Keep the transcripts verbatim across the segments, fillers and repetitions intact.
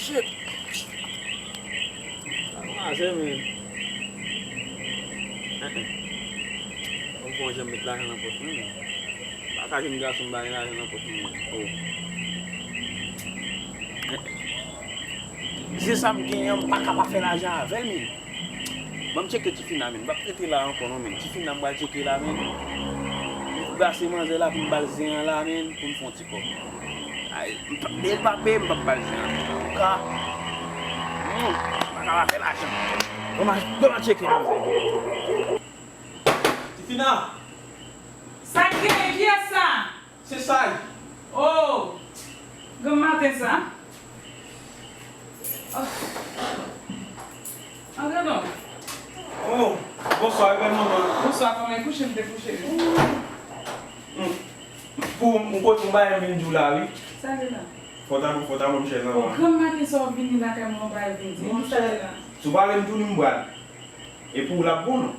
Shit! Sa mache, men. Enhen. Ou fè yon jan met lajan nan pòch mwen, men. Pa ka jwenn gason m ba gen lajan nan pòch mwen, men. Oh. Enhen. Se sa m genyen an, m pa ka pa fè lajan avè l, men. Ban m tcheke Tifina, men. M p ap rete la ankò, non, men. Tifina, m pral tcheke la, men. M brase manzè la pou m ba l zen an la, men, pou m fè yon ti kòb. Ay, m p ap, e l pa peye, m p ap ba l zen an. Antouka, hmm, m pa ka pa fè lajan. Ban m, ban m tcheke manzè. Tifina! Sa k genyen? Kiyès sa? Se Say. Oh! Granm maten sa? Oh. Antre non. Oh, bonswa, e bèl manman. Bonswa, kòman? Kouche m te kouche. Hmm. Pou m kote yon bagay m vin di w la, wi. Sa se la? Fò w ta, fò w ta ban m chèz anvan. Oh, granm maten sa w vini lakay mwen, yon bagay vin di. Monchè, si w pale m tou, li m pral. E pou w l ap bon, non?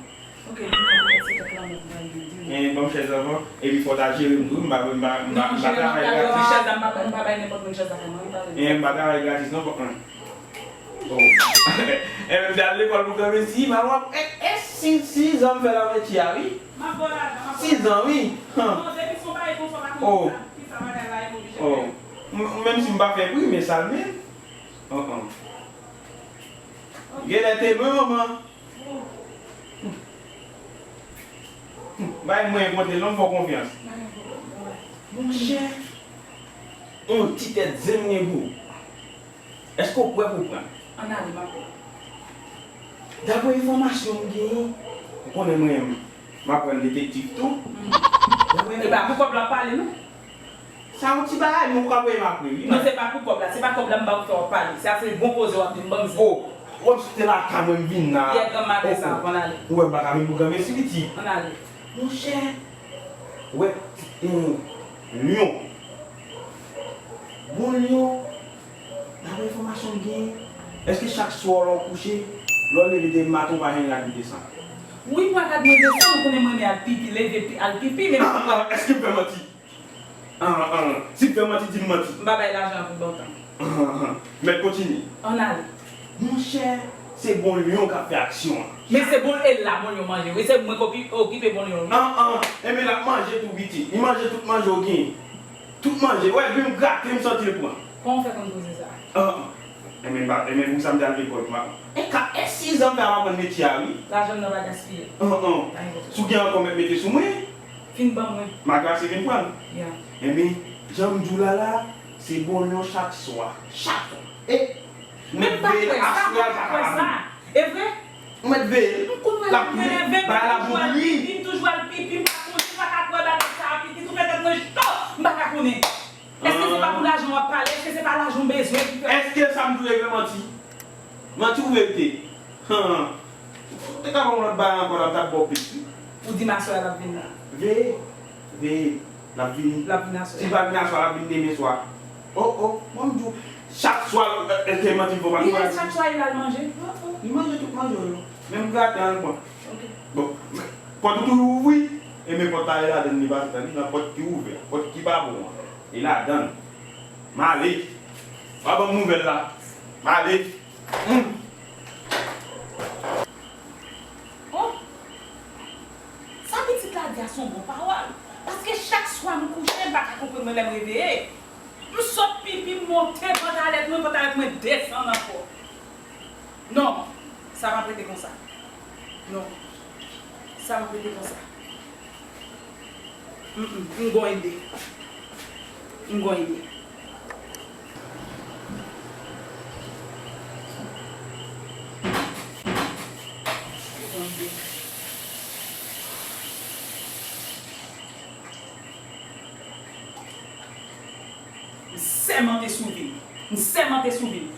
Ok, di mwen, se kèk lanmou pou mwen di mwen. Gen, ban m chèz anvan. Epi fò w ta jere m tou, wi, m pa, m pa, m pa, m pa travay gratis. Non, jere m ap gade, chèz la, m pa, m pa bay nenpòt moun chèz la, mwen, m pa bay. Gen, m pa travay gratis, non, pòt mwen. Oh. E menm si al lekòl pou granmesi, m a wap, e, e, si, sizan m fè nan metye a, wi. M ap ba w lajan, m ap ba w lajan. Sizan, wi. Han. Non, depi se yon bagay konsa, pa konn ki sa, ki sa bagay la ye, m oblije fè. Oh. M, menm si m pa fè pri, men sa l menm. Oh, oh. Genlè te lwen, manman. Bay mwen konte l non, m fè w konfyans. Monchè, yon ti tèt zen m gen pou ou. Èske w prè pou w pran l? Ann ale, m ap pran. Daprè enfòmasyon m genyen, ou konnen mwen, m aprann detektif tou. Mhm. Daprè... E pa pou kòb la w ap pale, non. Sa yon ti bagay, men ou ka voye m apre, wi. Non, se pa pou kòb la. Se pa kòb la m ba ou fè w ap pale. Sa se bon koze w ap di m, ban m zen. Oh, w ap site lakay mwen, m vin la. Yè granm maten sa, ann ale. Ou wè m pa ka vin pou granmesi, pitit. Ann ale. Monchè, wè, yon lyon. Bon lyon, daprè enfòmasyon m genyen, èske chak swa lè w kouche, lè w leve demen maten, ou pa janm gad pou desann? Wi, m pa gad mwen desann, ou konnen mwen renmen al pipi, leve pi, al pipi, men... Ah, ah, èske m fè manti? Ah, ah, si m fè manti, di m manti. M pa bay lajan pou ba w tan. Ah, ah, ah. Mèt kontinye. Ann ale. Monchè, se bon lyon k ap fè aksyon an. Men se bon, e la bon lyon manje. Wi, se mwen k opi-, okipe bon lyon. Ah, ah. Enben, l ap manje tou, pitit. Li manje tout manje w genyen. Tout manje. Wè, menm grate, m santi l pran. Kòman w fè konn koze sa? Ah, ah. Enben, m pa, enben, pou sa m te al lekòl, m a, e ka, e sizan m fè m aprann metye a, wi. Lajan m nan pa gaspiye. Ah, ah. Pa gen pwoblèm. Si w gen ankò, mèt mete sou mwen. Fin ban mwen. M a grase vin pran l. Ya. Enben, jan m di w la la, se bon lyon chak swa. Chak swa. E m mèt veye l aswè a, l pa ka pa vini. E vre? M mèt veye l. M konn wè l leve, m toujou al pipi, m toujou al pipi, m pa konn, m pa ka kwè bagay sa a, pitit, ou fè tèt mwen cho, m pa ka konnen. Èske se pa pou lajan w ap pale? Èske se pa lajan w bezwen ki fè? Èske sa m di w ye vre manti? Manti ou verite? Han. Ou te ka ban m lòt bagay ankò la, m t ap ba w plis, wi. Ou di m aswè a l ap vin la. Veye. Veye. L ap vini. L ap vin aswè. Si l pa vin aswè a, l ap vin demen swa. Oh, oh. Mwen, m di w, chak swa, èske manti m fè w pa... Li rete chak swa, li al manje? Li manje tout manje w yo. Menm graten an, l pran. Ok. Bon, pòt ou toujou ouvri? Enben, pòt la, e ladann li pase, tande, nan pòt ki ouvè, pòt ki pa bon an. E ladann. M ale. Pa ban m nouvèl la. M ale. Hmm. Oh! Sa pitit la di a se yon bon pawòl. Paske chak swa m kouche, m pa ka konprann mwen lè m reveye. M sot pipi, m monte pantalèt mwen, pantalèt mwen desann ankò. Non, sa p ap rete konsa. Non, sa p ap rete konsa. Mm, mm, m gon ide. M gon ide. M gon ide. M sèmante sou vi m. M sèmante sou vi m.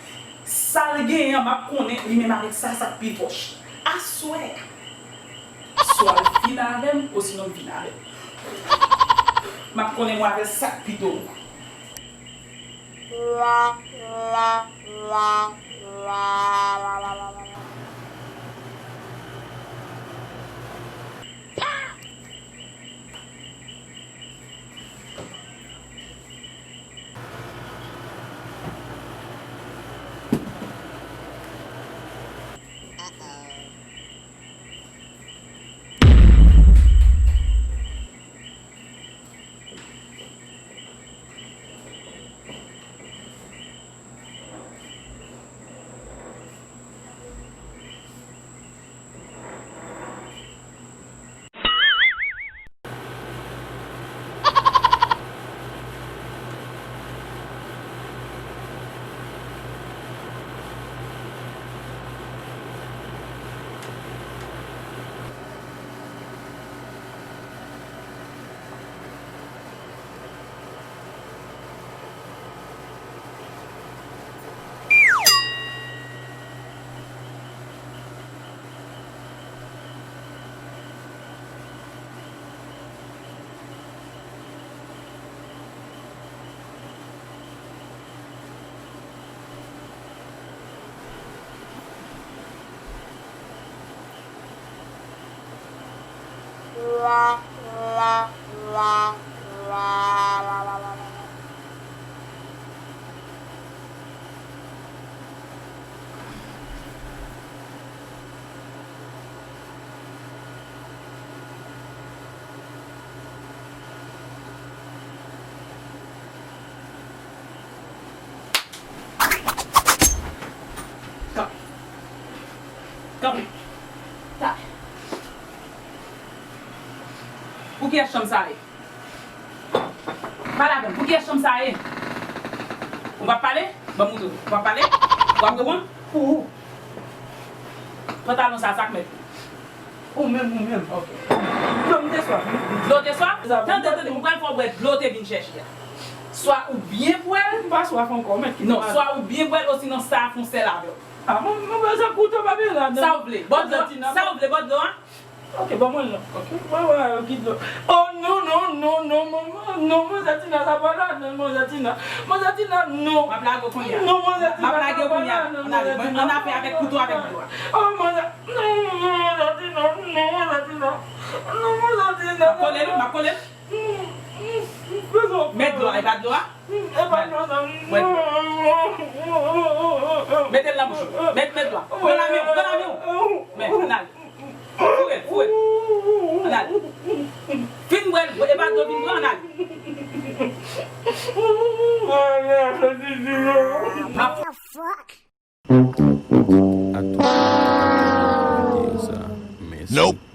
Sa l genyen an, m ap konnen li menm avèk sa, sa k pi pwòch. Aswè a, swa l vin avè m, osinon l vin avè m. M ap konnen mwen avè l sa k pi do. Kanpe. Ta. Pou kiyès chanm sa ye? Pale avè m, pou kiyès chanm sa ye? Ou p ap pale? Ban m moutre w. Ou p ap pale? Ou ap reponn? Pou ou. Pantalon sa, sa k mèt li? Ou menm, ou menm. Ok. Dlo m te swaf, wi. Dlo te swaf? Tande, tande, mwen pral fè w bwè dlo te vin chèche a. Swa ou byen bwè l. M pa swaf ankò, mèt kite m ale. Non, swa ou byen bwè l, osinon sa a fè yon sèl avè w. Ah, mwen, mwen bezwen koute w pa byen ladan. Sa w vle? Bò dlo a? Sa w vle? Bò dlo a? Ok, ban mwen l non. Ok. Mwen wè yo ki dlo. Oh non, non, non, non, manman, non, manzè Tina, sa pa ladan, manzè Tina. Manzè Tina, non. M ap lage w kounye a. Non, manzè Tina, sa pa ladan, manzè Tina. M ap lage w kounye a. Ann ale, ann afe avèk kouto avèk dlo a. Oh, manzè, non, non, manzè Tina, non, manzè Tina. Non, manzè Tina. M ap kole l, wi, m ap kole l. Mèt dlo a, e pa dlo a? E pa dlo sa. Mete l nan bouch ou. Mèt, mèt dlo a. Pran lame w, pran lame w. Men, ann ale. Foure l, foure l. Ann ale. Fin bwè l, e pa dlo vin pran, ann ale. What the fuck? A tout moun ki pa t tande videyo sa, mèsi. Nope.